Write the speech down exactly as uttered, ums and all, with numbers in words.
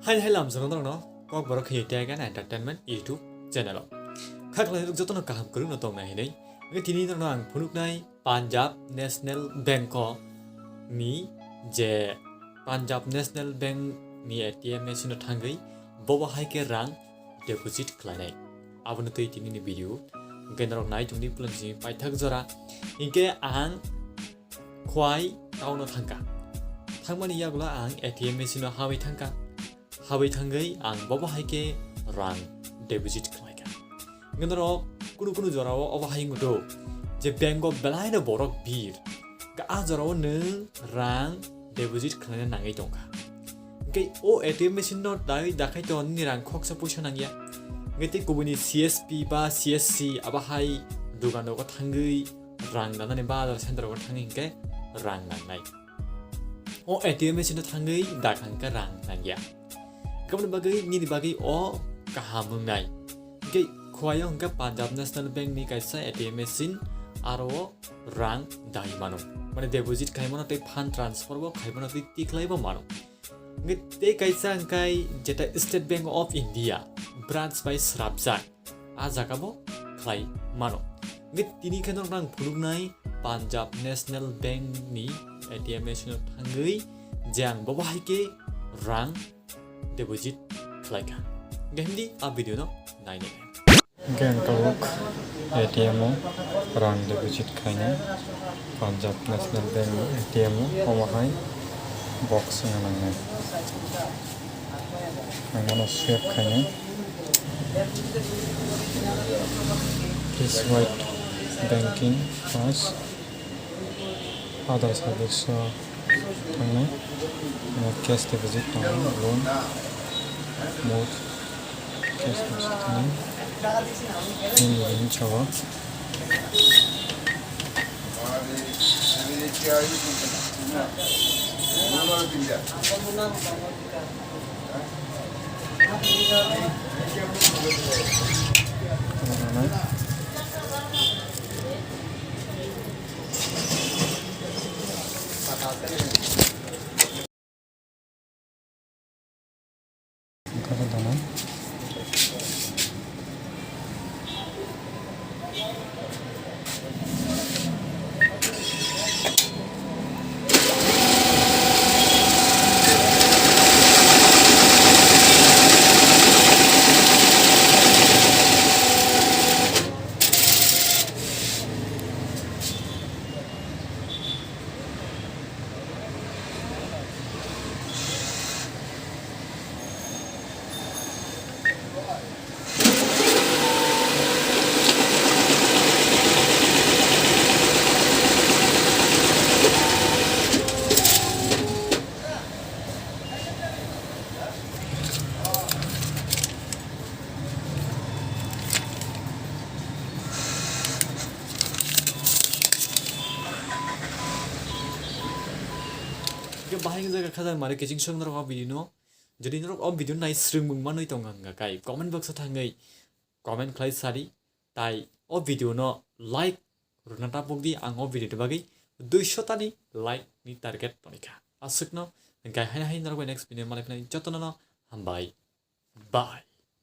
Hai hai lamjano norokno Kokborok khe Tech and Entertainment YouTube channel o. Kha khlai rok jotono kaham kwrwngno tongnai hinwi. Hwnkhe tini norokno ang phunuknai Punjab National Bank o ni je Punjab National Bank ni A T M machine o thangwi bobo hai khe rang deposit khlainai. Abono twi tini ni video. Hwnkhe norok nai tongdi pulang simi paithak jora. Hinkhe ang Khwai town o thangkha. Thangmani yagulo ang A T M machine o habwi thangkha. Habwi thangwi ang bobo hai khe rang deposit khlaikha. Hwnkhe norok kunu kunu jorao obo hai wngdo je bank o belaino borok bir. Hwnkhe a jorao nwng rang deposit khlaina nangwi tongkha. Hwnkhe o A T M machine no dai dakhai to nini rang khoksa puisa nangya. Hwnkhe tei kubuni C S P ba C S C abo hai dogan rogo thangwi rang danani bazar center rogo thangwi hinkhe rang nangnai. O A T M machine o thangwi dakhang khe rang nangya. Aboni bagwi nini bagwi o kaham wngnai. Hwnkhe Khwai o hwnkhe Punjab National Bank ni kaisa A T M machine, aro o rang dai mano. Mane deposit khai mano tei fund transfer bo khai mano tei tikhlai bo mano. Hwnkhe tei kaisa hwnkhe jeta State Bank of India branch bai srapjak. A jaga bo khlai mano. Hwnkhe tini khe norokno ang phunuknai Punjab National Bank ni A T M machine o thangwi je ang bobo hai khe rang deposit khlaikha. Hwnkhe hindi a video no nainai. Hwnkhe ang tabuk A T M o rang deposit khlainai. Punjab National Bank ni A T M o omo hai box wngna nangnai. Ang bono swipe khainai. Please wait banking pass. Other service o thangnai. Cash deposit tongo, loan, mode. Cash deposit tongo. Nini ring chawa. Bahai jaga khajak mare kiching song norok o video no. Jodi norok o video nai swrwngmung manwi tong hwnkha kai comment box o thangwi comment khlai sadi, tai o video no like rwna ta pokdi, ang o video ni bagwi duiso tani like ni target tonikha. Aswkno hwnkhe haino hai norok bai next video malai phinai jotono no hambai. Bye.